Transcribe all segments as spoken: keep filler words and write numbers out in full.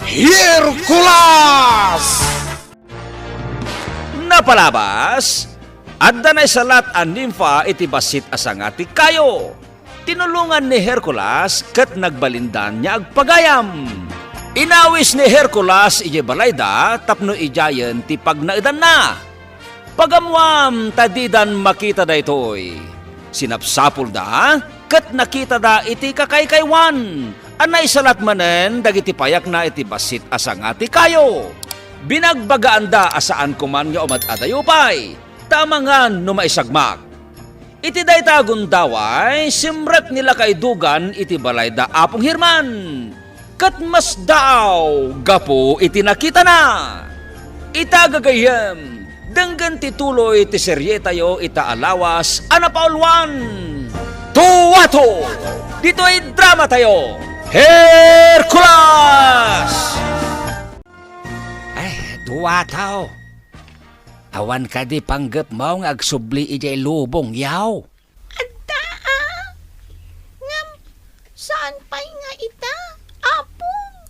Hercules! Napalabas, adda naisalat a nimfa iti bassit a sanga ti kayo. Tinulongan ni Hercules ket nagbalindan nga agpagayam. Inawis ni Hercules idiay balayda tapno idiayen ti pagnaedanna. Pagammoam ta didan makita daytoy. Sinapsapulda ket nakitada iti kakaykaywan a naisalat manen dagiti payakna iti bassit a sanga ti kayo. Binagbagaanda a saan koman nga umad-adayo pay, ta amangan no maisagmak. Iti dayta a gundaway, simrek ni lakay Dugan iti balayda Apong Herman, ket masdaaw gapu iti nakitana. Ita gagayyem, denggen ti tuloy ti serietayo ita a lawas a napauluan, Tuwato! Ditoy dramatayo, Hercules! Ay, Tuwato! Awan kadi panggepmo nga agsubli idiay lubongyo? Adda, a. Ngem, saan pay nga ita, Apong?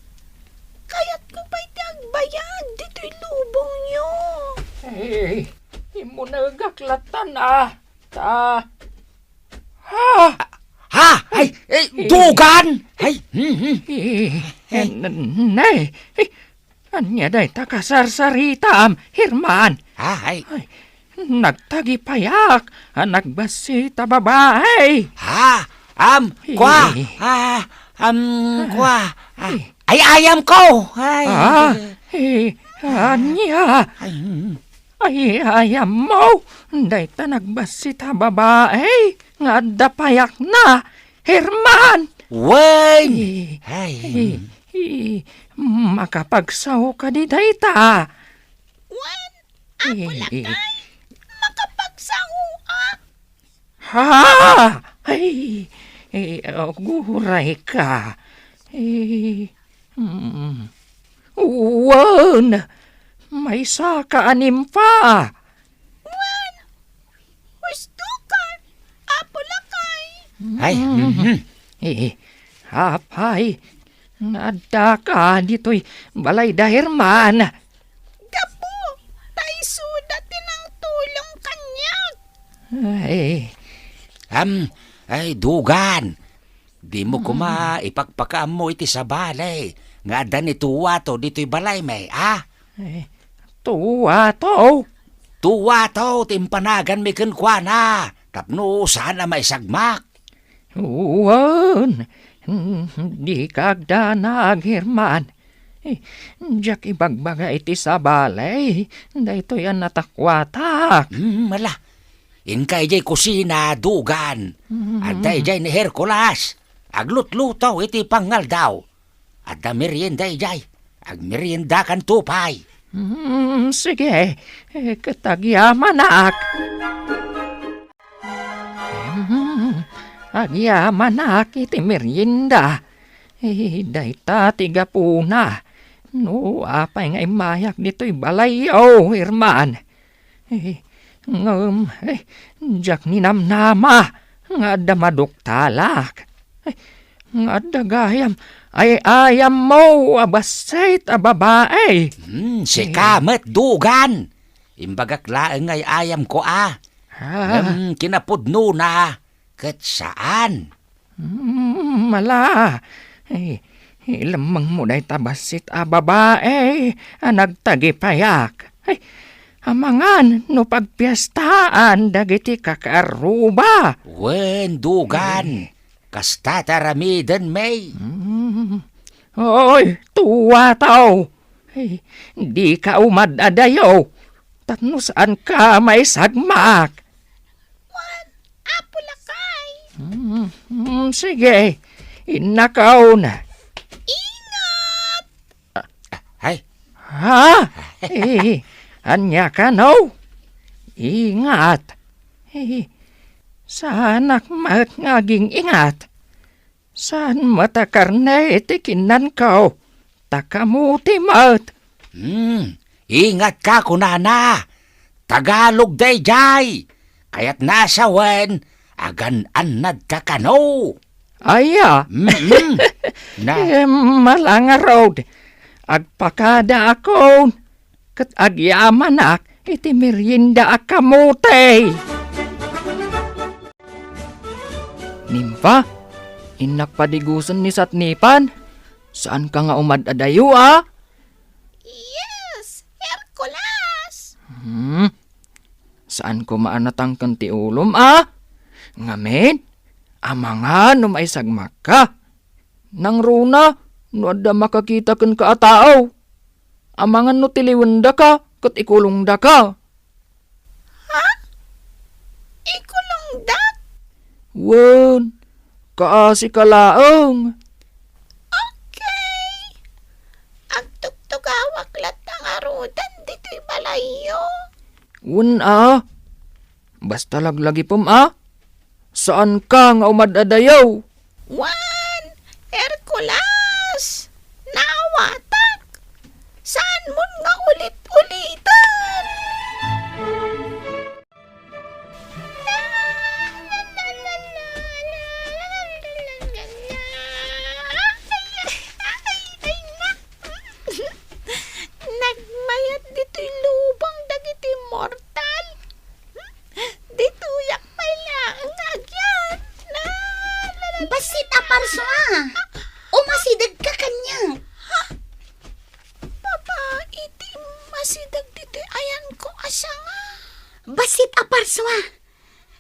Kayatko pay ti agbayag ditoy lubongyo. Eh, immunegak lattan, a. Ta. Ha? Ha? Ay, eh, Dugan! Ay, hmm, hmm. Eh, eh, n-, nay, eh, Ania dayta kasarsaritam, Herman? Ha, ay. Ay, nagtagipayak a nagbassit a babai. Ha? Am, kua? Eh. Ah, am, kua? Ah, eh. Ay, ayamko! Ay. Ah, eh, ania? Ay, mm. Ay, ayammo? Dayta nagbassit a babai nga adda payakna, Herman! Wen! Eh, ay, eh, mm. Eh, Makapagsao kadi dayta? Wen, Apo Lakay, makapagsaoak. Ha? Ay, eh, aguray ka. Eh, mm. Wen, maysaka a nimfa. Wen, husto ka, Apo Lakay. Ay, mm. Mhm. Eh, apay, nga addaka ditoy balayda, Herman? Gapu, ta isuda ti nangtulong kaniak. Ay. Am, ay, Dugan. Dimo koma ipakpakaammo iti sabali nga adda ni Tuwato ditoy balaymi, a? Eh, Tuwato? Tuwato ti impanaganmi kenkuana tapno saan a maisagmak. Wen, dika agdanag, Herman. Eh, diak ibagbaga iti sabali daytoy a natakuatak. Hmm, ala. Inka idiay kusina, Dugan. Mhm. Adda idiay ni Hercules. Aglutluto iti pangngaldaw. Adda merienda idiay. Agmeriendakanto pay. Hmm, sige. Eh, ket agyamanak. Hmm, agyamanak iti merienda. Eh, dayta ti gapuna. No apay nga immayak ditoy balayyo, Herman? Eh, ngem, eh, diak ninamnama nga adda maduktalak. Eh, nga adda gayam ay-ayammo a bassit a babai. Hmm, sika met, Dugan. Imbagak laeng nga ay-ayamko, a. Ah. Ngem kinapudnona, ket saan. Hmm, ala. Eh, ilemmengmo dayta bassit a babai a nagtagipayak. Eh, amangan no pagpiestaan dagiti kakaarruba. Wen, Dugan. Eh. Kasta ti aramidenmi. Hmm. Oy, Tuwato. Eh, dika umad-adayo. Tapno saanka maisagmak. Wen, Apo Lakay. Hmm, hmm, sige. Innakawna. Ingat! Ay. Ha? Eh, ania kano? Ingat. Eh, saanak met nga aging-ingat. Saan met a karne ti kinnanko, ta kamuti met. Hmm, ingatka kunana. Tagalog daydiay. Kayatna a sawen, agan-annadka kano. Aya? Mm-mm. Na. Em, ala ngarud. Agpakadaakon, ket agyamanak iti merienda a kamote. Nimpa, innak padigusen ni Satnipan. Saanka nga umad-adayo, a? Yes, Hercules! Hmm? Saan koma a natangken ti ulom, a? Ngamin, amangan no maisagmakka. Nangruna, no adda makakita kenka a tao. Amangan no tiliwendaka ket ikulongdaka. Ha? Ikulongdak? Wen, kaasika laeng. Okay. Agtugtugawak latta ngaruden ditoy balayyo. Wen a. Basta laglagipem a. Saanka nga umad-adayo. Wen, Hercules, naawatak. Saanmon nga ulit-uliten. Nagmayat ditoy lubong dagiti mortal. Ditoyak pay laeng nga agyan. La, la, la, Bassit a la, la. Parsua! Umasidegka kaniak! Ha? Babai ti immasideg ditoy ayanko a sanga. Bassit a parsua!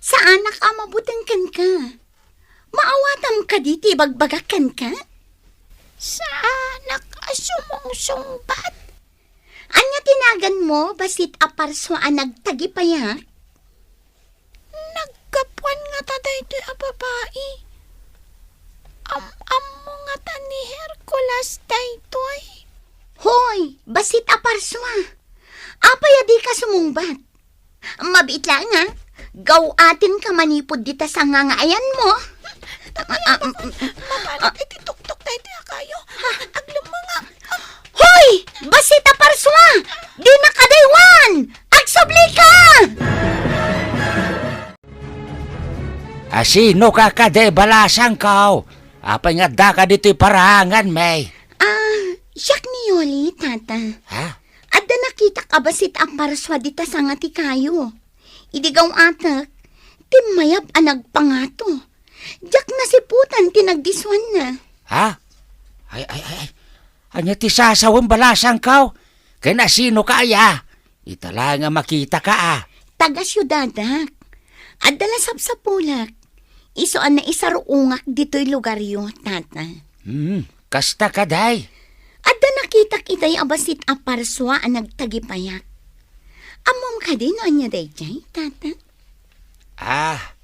Saanak a mabuteng kenka. Maawatam kadi ti ibagbagak kenka? Saanak a sumungsungbat. Ania ti naganmo, bassit a parsua a nagtagipayak? Naggapuan ngata daytoy a babai. Am-ammo ngata ni Hercules daytoy. Hoy, bassit a parsua! Apay a dika sumungbat? Mabiit laeng a, gaw-atenka manipud dita sanga nga ayanmo. Tama, ah, ah, mm, mm, mapalit ah. Iti tuktok daytoy a kayo. Aglemmengak. Hoy! Bassit a parsua! Dinak adaywan! Agsublika! A, sinoka kadi, balasangko? Apay nga addaka ditoy paraanganmi? Ah, siak ni Yoli, tata. Ha? Adda nakitak a bassit a parsua dita sanga ti kayo. Idi gaw-atek, timmayab a nagpangato. Diak nasiputan ti nagdisuanna. Ha? Ay, ay, ay, ay. Ania ti sasawem, balasangko? Ken a sinoka aya? Ita laeng a makitaka a. Taga-siudadak. Adda la sapsapulek. Isu a naisaruongak ditoy lugaryo, tata. Hmm, kasta kadi. Adda nakitak itay a bassit a parsua a nagtagipayak. Ammom kadi no ania daydiay, tata? Ah,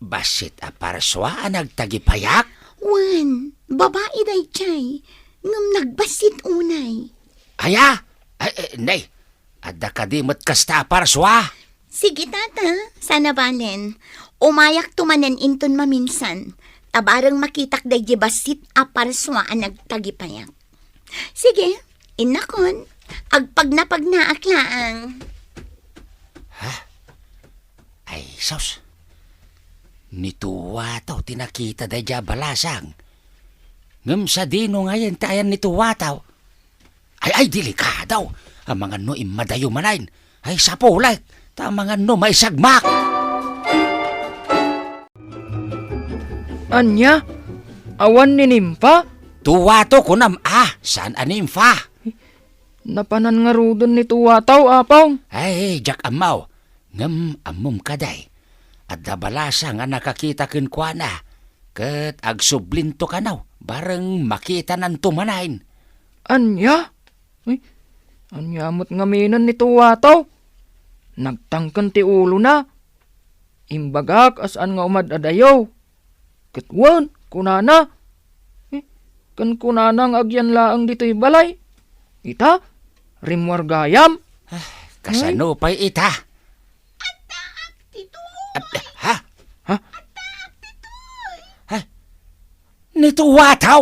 bassit a parsua a nagtagipayak? Wen, babai daydiay, ngem nagbassit unay. Aya? Ay, eh, nay, adda kadi met kasta a parsua? Sige, tata, saan a balen. Umayakto manen inton maminsan, ta bareng makitak daydi bassit a parsua a nagtagipayak. Sige, innakon, agpagnapagnaak laeng. Ha? Ay, sus. Ni Tuwataw ti nakita daydi a balasang. Ngem sadino ngayen ti ayan ni Tuwataw? Ay, ay, delikado! Amangan no immadayo manen. Ay, sapulek! Ta amangan no maisagmak! Ania? Awan ni nimfa? Tuwato kunam a, saan a nimfa? Napanan ngaruden ni Tuwataw, Apong. Ay, diak ammo. Ngem ammom kadi, adda balasang a nakakita kenkuana, ket agsublinto kano, bareng makitananto manen. Ania? Uy, ania met ngaminen ni Tuwataw? Nagtangken ti ulona. Imbagak a saan nga umad-adayo. Ket wen, kunana, eh, ken kunana nga agyan laeng ditoy balay. Ita, rimmuar gayam. Ah, kasano pay ita? Addaak ditoy. Ad-, ha? Ha? Addaak ditoy. Ha? Ni Tuwataw,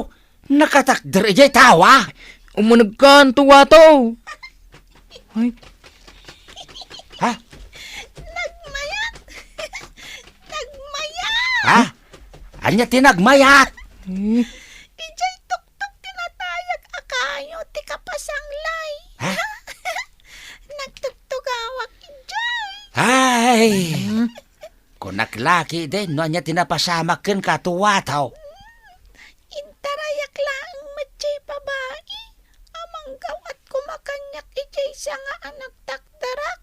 nakatakder idiay tawa. Umunegkan, Tuwataw. Ay. Ha? Nagmayat. Nagmayat. Ha? Ania ti nagmayat? Eh. Idiay tuktok ti natayag a kayo ti Eh, kunak la ketdin no ania ti napasamak kenka, Tuwato. Intarayak laeng met jay babai a manggaw-at koma kaniak ijay sanga a nagtakderak.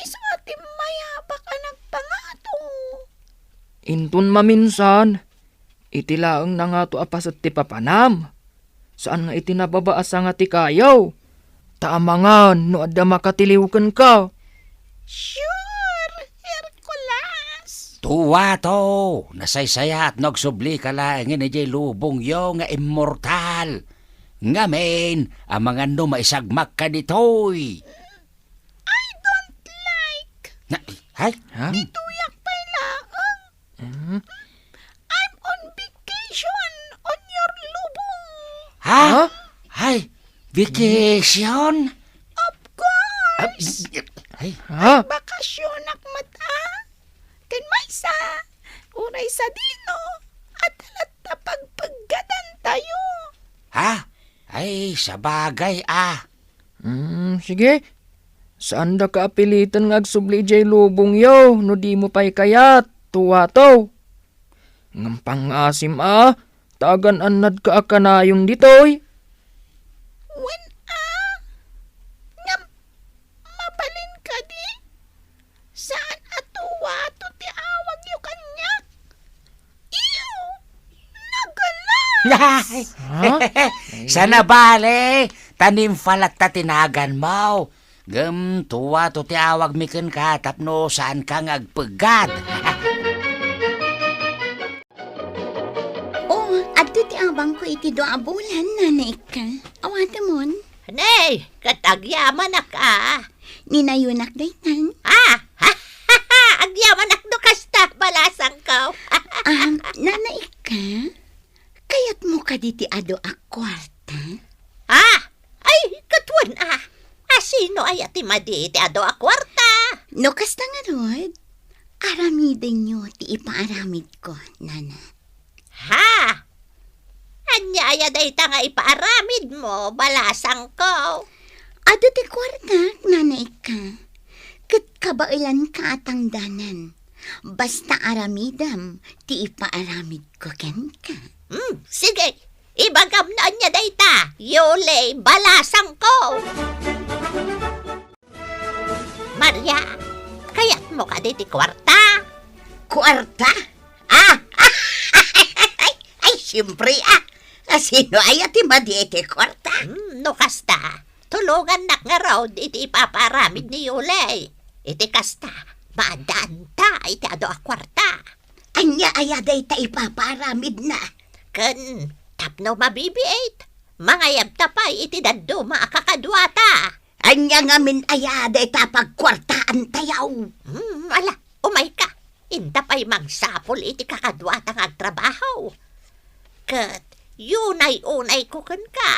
Isu a timmayabak a nagpangato. Inton maminsan, iti laeng nangato a paset ti papanam. Saan nga iti nababa a sanga ti kayo. Ta amangan no adda makatiliw kenka. Sure, Hercules. Tuwato, nasaysayaat no agsublika laengen idiay lubongyo nga immortal. Ngamin, amangan no maisagmakka ditoy. I don't like. Na, hay? Ha? Ditoyak pay laeng. Hmm? I'm on vacation on your lubong. Ha? Ha? Hay, vacation? Of course. Ah, hay. Ha? Bakasyonak met a. Ken maysa, uray sadino, adda latta pagpeggadantayo. Ha? Ay, sabagay a. Hmm, sige. Saandaka a piliten nga agsubli idiay lubongyo no dimo pay kayat, Tuwato. Ngem pangngaasim a, ta agan-annadka a kanayon ditoy. Wen a, ngem mabalin kadi? Saan a Tuwato ti awagyo kaniak? Iyo, nagalas! Ha? Sana bale, ta Nympha latta ti naganmo. Ngem Tuwato ti awagmi kenka tapno saanka nga agpeggad. Oh, adto ti abangko iti dua a bulan, Nana Ikka. Awatemon. Nay, ket agyamanak a. Ninayonak daytan. Ah! Agyamanak no kasta, balasangko. Ah, Nana Ikka, kayatmo kadi ti adu a kuarta? Ah! Ay, ket wen a. Asino aya ti madi iti adu a kuarta? No kasta ngarud, aramidenyo ti ipaaramidko, Nana. Ha? Ania aya dayta nga ipaaramidmo, balasangko? Adu ti kuartak, Nana Ikka. Ket kabaelanka a tangdanan. Basta aramidem ti ipaaramidko kenka. Hmm, sige. Ibagam no ania dayta, Yuley, balasangko. Maria, kayatmo kadi ti kuarta? Kuarta? Ah! Ay, ay, siempre, ah. Asino aya ti madi iti kuarta? Hmm, no kasta, tulongannak ngarud iti ipapaaramid ni Yuley. Iti kasta, maaddaanta iti adu a kuarta. Ania aya dayta ipapaaramidna? Ken, tapno mabibiit, mangayabta pay iti dadduma a kakaduata. Ania ngamin aya dayta pagkuartaantayo? Hmm, ala, umayka. Inta pay mangsapul iti kakaduata nga agtrabaho. Ket yunay-unayko kenka,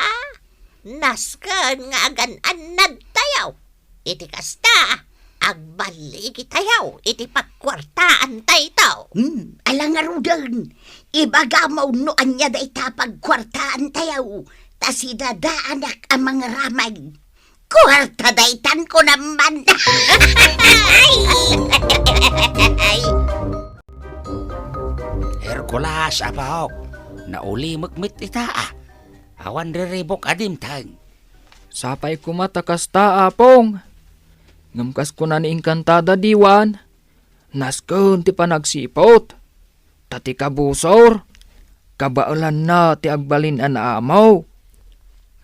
nasken nga agan-annadtayo. Iti kasta, agballigitayo iti pagkuartaantayto. Hmm, ala ngaruden, ibagam no ania dayta pagkuartaantayo, ta sidadaanak a mangaramid. Kuarta daytan, kunam man. Hercules, Apok, naulimek met ita, a. Awan riribuk a dimteng. Sapay koma ta kasta, Apong. Ngem kas kuna ni Encantada Diwan, nasken ti panagsiput. Ta ti kabusor, kabaelanna ti agbalin a naamo.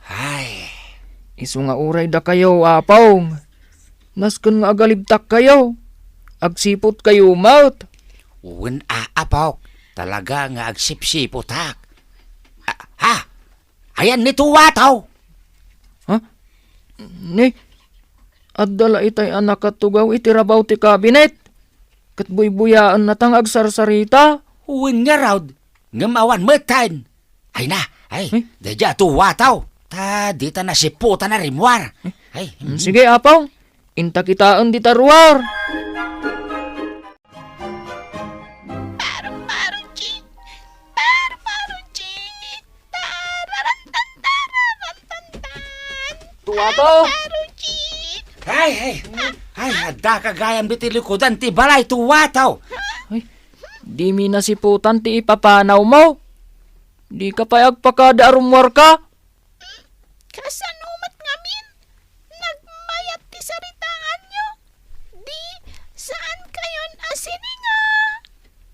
Ay. Isu nga uray dakayo, Apong, nasken nga agalibtakkayo, agsiputkayo met. Wen a, Apok, talaga nga agsipsiputak. A-, ha? Ayan ni Tuwato! Ha? Ni, adda la itay a nakatugaw iti rabaw ti kabinet. Ket buybuyaennata nga agsarsarita. Wen ngarud, ngem awan metten. Ay na, ay, eh? Daydiay a Tuwato. Ta dita nasiputan a rimmuar. Eh? Ay, mm, mm. Sige, Apong. Inta kitaen dita ruar. Paru-paru, Chi! Paru-paru, Chi! Tararantan, tararantantan! Tuwato! Paru-paru, Chi! Ay, ay! Ay, addaka gayam ditoy likudan ti balay, tuwato. Ay, dimi nasiputan ti ipapanawmo. Dika pay agpakada a rummuarka. Kasano met ngamin? Nagmayat ti saritaanyo. Di, saankayon a sininga.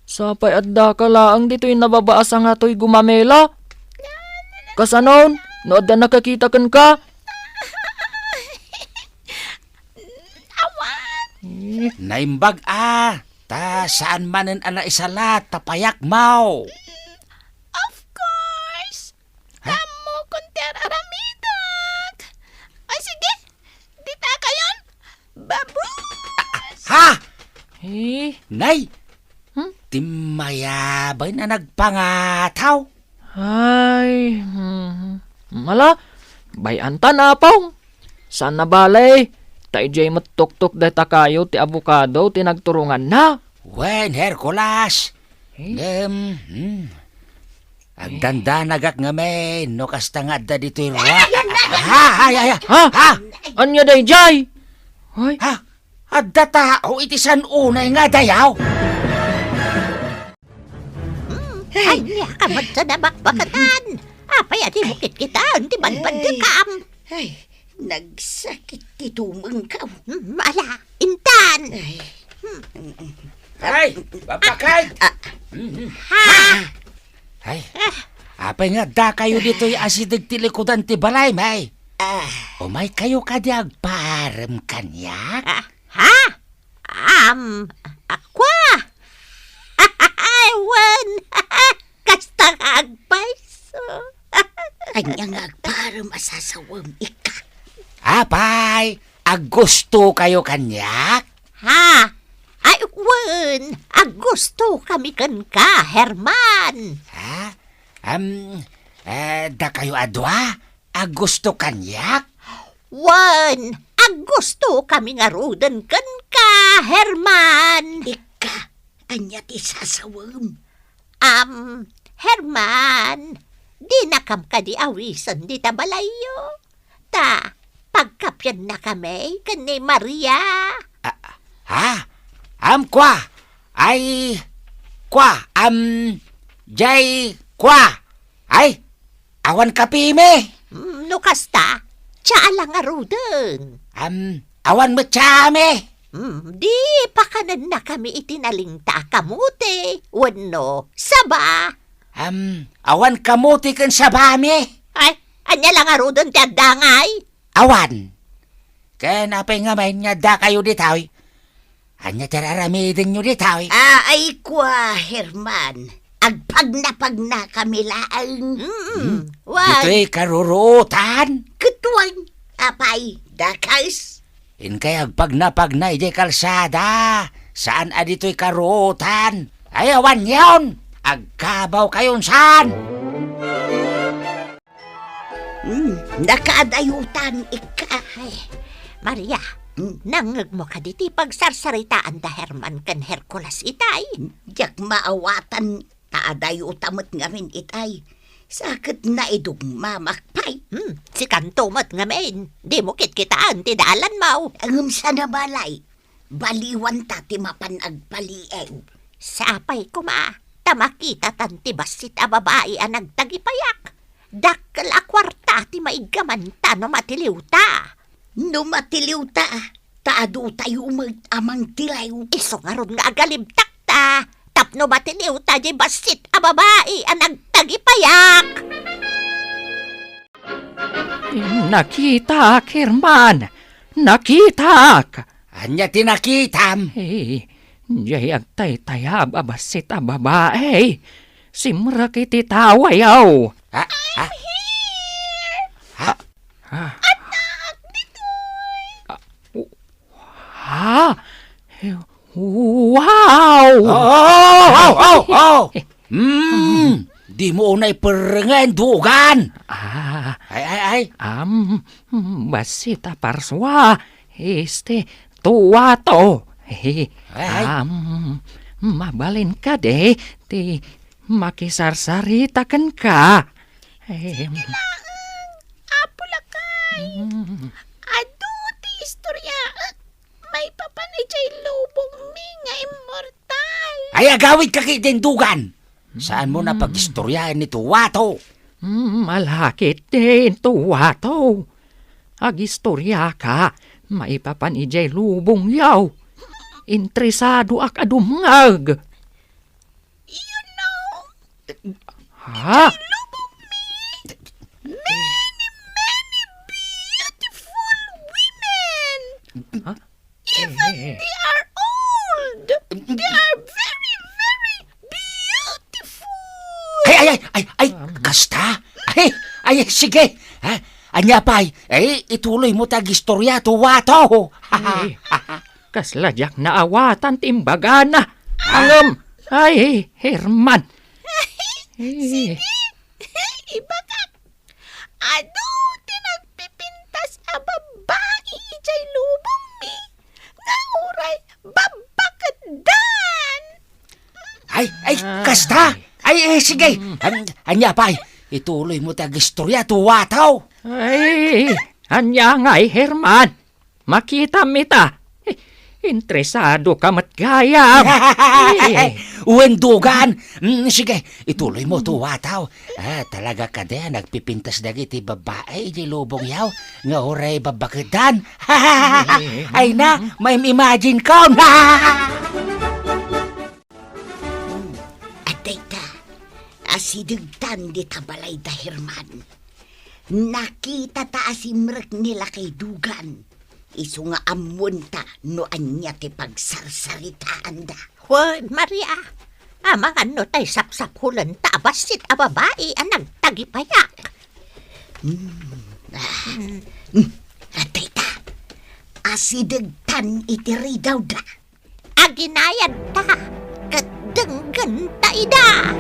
Sapay addaka laeng ditoy nababa a sanga toy gumamela. Kasanon, no adda nakakita kenka? Awan. Eh. Naimbag a, ta saan manen a naisala ta payakmo. Of course. Ha? Ammokon ti ar-aramidak. Ay, sige. Ditakayon. Babus! Ha? Eh? Nay! Hmm? Ti mayabay a nagpangataw. Ay, hmm. Ala, bay-antan, Apong. Saan a bale, ta idiay met tuktok dayta kayo ti abokado ti nagturonganna. Wen, Hercules. Eh? Ngem, hmm. Agdandanagak ngamin no kasta nga adda ditoy rua. Ha? Ay, ay, ay. Ha? Ha? Ania daydiay? Ay. Ha? Adda tao iti saan unay nga adayo? Hmm, ania ka met sa nabakbakatan? Apay a dimo kitkitaen ti banbantekam? Ay, nagsakit ti tumengko. Hmm, ala, intan. Ay. Hmm. Ay, babakay! Ah. Mhm. Ha? Ay, apay nga addakayo ditoy asideg ti likudan ti balay, may? Ah. Umaykayo kadi agparem kaniak? Ah, ha? Am, akua? Wen, kasta nga agpayso. Ania nga agparem a sasawem, ika? Apay, aggustokayo kaniak? Ha? Ay, wen, aggustokami kenka, Herman. Ha? Am, eh, dakayo a dua? Aggusto kaniak? Wen, aggustokami ngaruden kenka, Herman. Ika, ania ti sasawem? Am, Herman, dinakam kadi awisen dita balayyo? Ta pagkapiannakami ken ni Maria. Ah, ha? Am, kua? Ay, kua? Am, jay, kua? Ay, awan kapimi? Mm, no kasta, tsaa la ngaruden. Am, awan met tsaami? Mm, di pakanennakami iti nalingta a kamote wenno saba. Am, awan kamote ken sabami? Ay, ania la ngaruden ti addangay? Awan. Ken apay ngamin nga addakayo ditoy? Ania ti ar-aramidenyo ditoy? Ah, ay kua, Herman. Agpagnapagnakami laeng. Mm, hmm? Wen. Ditoy karuruotan? Ket wen, apay, dakes? Inkay agpagnapagna idiay kalsada. Saan a ditoy karuotan. Ay, awanyon! Agkabawkayon saan? Hmm, nakaadayotan, ika. Ay, Maria, hmm? Nangngegmo kadi ti pagsarsaritaan da Herman ken Hercules itay? Diak maawatan ta adayota met ngamin itay. Sa ket naidugmamak pay. Hmm, sikanto met ngamin. Dimo kitkitaen ti dalanmo. Ngem saan a balay. Baliwanta ti mapan agpaliiw. Sapay koma, ta makitatan ti bassit a babai a nagtagipayak. Dakkel a kuarta ti maiggamanta no matiliwta. No matiliwta, ta adotayo met a mangtiliw. Isu ngarud nga agalibtakta, tapno matiliwta diay bassit a babai a nagtagipayak. Nakitak, Herman! Nakitak! Ania ti nakitam? Eh, diay agtaytayab a bassit a babai. Simrek iti tawayo. Ha? Ha? Ha? Ha? Ah. Ah. Ha? Wow! Oh, oh, oh, oh, oh! Hmm, dimo unay perrengen, dugan. Ah. Ay, ay, ay. Am, bassit a parsua, este, tuwato. Ay, ay. Am, mabalin kadi ti makisarsarita kenka. Em. Sige laeng, Apo Lakay. Mm. Adu ti istoryaek. May Ay, agawidka ketdin, Dugan. Saanmo na pagistoriaen ni Tuwato. Hmm, malakit din, Tuwato. Agistoriaka maipapan idiay lubongyo. Interesadoak a dumngeg. You know, Ha? Lubong mi, many, many beautiful women. Ha? Even Eh. they are old. They are very, very beautiful. Ay, ay, ay, ay, ay, kasta? Ay, ay, sige. Ha? Ania pay, ay, ituloymo ti agistoria, Tuwato. Ay, kasla diak naawatan ti imbagana. Ngem, ay, Herman. Sige, ibagak. Adu ti nagpipintas a babbai idiay lubongmi nga uray babbaketdan. Ay, ay, Ah. kasta? Ay, eh, sige. An-, ania pay, ituloymo ti agistoria, Tuwato. Ay, ania ngay, Herman? Makitam ita. Eh, interesadoka met gayam. Eh. Wen, Dugan. Mm, sige, ituloymo, Tuwato. Ah, talaga kadi a nagpipintas dagiti babbai idiay lubongyo nga uray babbaketdan. Ay na, maim-imagine ko. Adda ita, asidegtan dita balayda, Herman. Nakitata a simrek ni Lakay Dugan. Isu nga ammoenta no ania ti pagsarsaritaanda. Hoy, Maria! Amangan no tay sapsapulenta a bassit a babai a nagtagipayak. Hmm. Ah. Hmm. Adda ita, asidegtan iti ridawda. Aginayadta ket denggenta ida.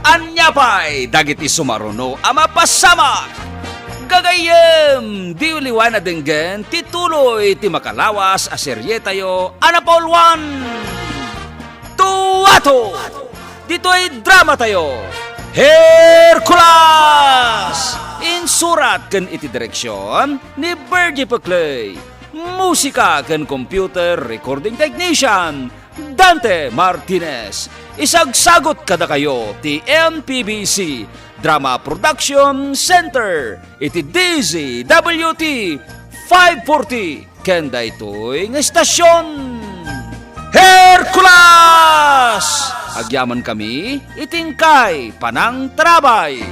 Ania pay dagiti sumaruno a mapasamak? Gagayyem, diyo liwan a denggen ti tuloy ti makalawas a serietayo a napauloan, Tuwato! Ditoy dramatayo, Hercules! Insurat ken iti direksion ni Virgie Peclay. Musika ken computer recording technician, Dante Martinez. Isagsagut kadakayo ti M P B C Drama Production Center iti D Z W T five forty. Ken daytoy nga estasion, Hercules! Agyamankami iti inkay panangtarabay.